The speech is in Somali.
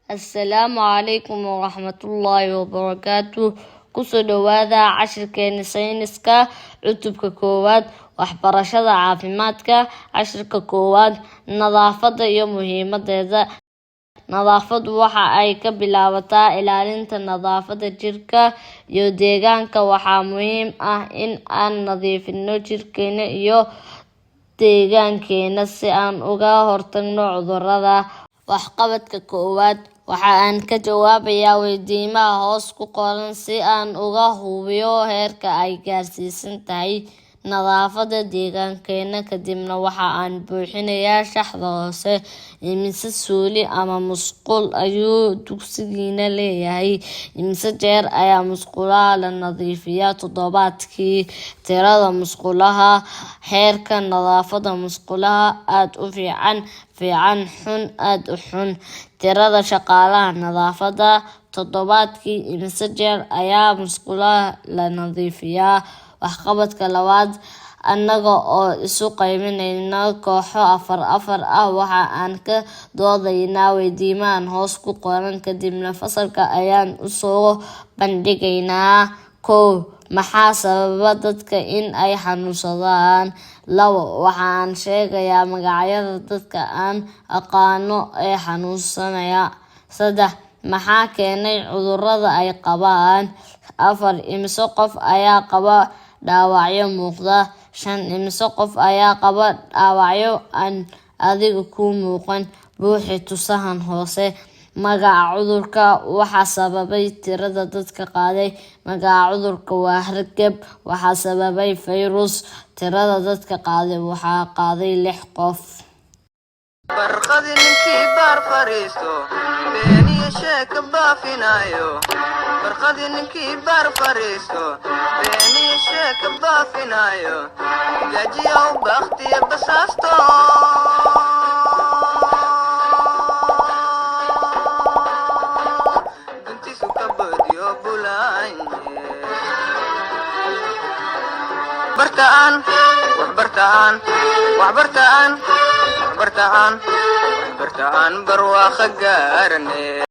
Assalaamu calaykum waraxmatullaahi wabarakaatu. Kusoo dhawaada cashirkeena sayniska, cutubka koowaad, waxbarashada caafimaadka. Cashirka koowaad, nadaafadda iyo muhiimadeeda. Nadaafaddu waxa ay ka bilaabataa ilaalinta nadaafadda jirka iyo deegaanka. Waxaa muhiim ah in aan nadiifino jirkeena iyo deegaankeena si aan uga hortagno cudurrada. Waxqabadka koowaad: waxa aan ka jawaabayaa weydiimaha hoos ku qoran si aan uga hubiyo heerka ay gaarsiisan tahay nadaafadda deegaankeena. Kadibna waxa aan buuxinayaa shaxda hoose. Immisa suuli ama musqul ayuu dugsigiina leeyahay? Immisa jeer ayaa musqulaha la nadiifiyaa toddobaadkii? Tirada musqulaha. Heerka nadaafadda musqulaha: aad u fiican, fiican, xun, aad u xun. Tirada shaqaalaha nadaafadda. Toddobaadkii immisa jeer ayaa musqulaha la nadiifiyaa? Waxqabadka labaad: annaga oo isu qaybinayna kooxo afar afar ah, waxa aan ka doodaynaa weydiimahan hoos ku qoran, kadibna fasalka ayaan usoo bandhigaynaa. 1. Maxaa sababa dadka in ay xanuunsadaan? 2. Waxa aan sheegayaa magacyada dadka aan aqaano ee xanuunsanaya. 3. Maxaa keenay cudurrada ay qabaan? 4. Immisa qof ayaa qaba dhaawacyo muuqda? 5. Immisa qof ayaa qaba dhaawacyo aan adiga kuu muuqan? Buuxi tusahan hoose: magaca cudurka, waxa sababay, tirada dadka qaaday. Magaca cudurka waa hargab. Waxaa sababay fayrus. Tirada dadka qaaday: waxaa qaaday lix qof. Barqadi ninkii baar fariisto, beeniyo sheeka baafinaayo. Barqadi ninkii baar fariisto, beeniyo sheeka baafinaayo, gaajiyow bakhtiya basaasto. Guntiisu ka badiyo bulaanye. Bartaan waxbartaan, waxbartaan, waxbartaan, waxbartaan, barwaaqo gaarane.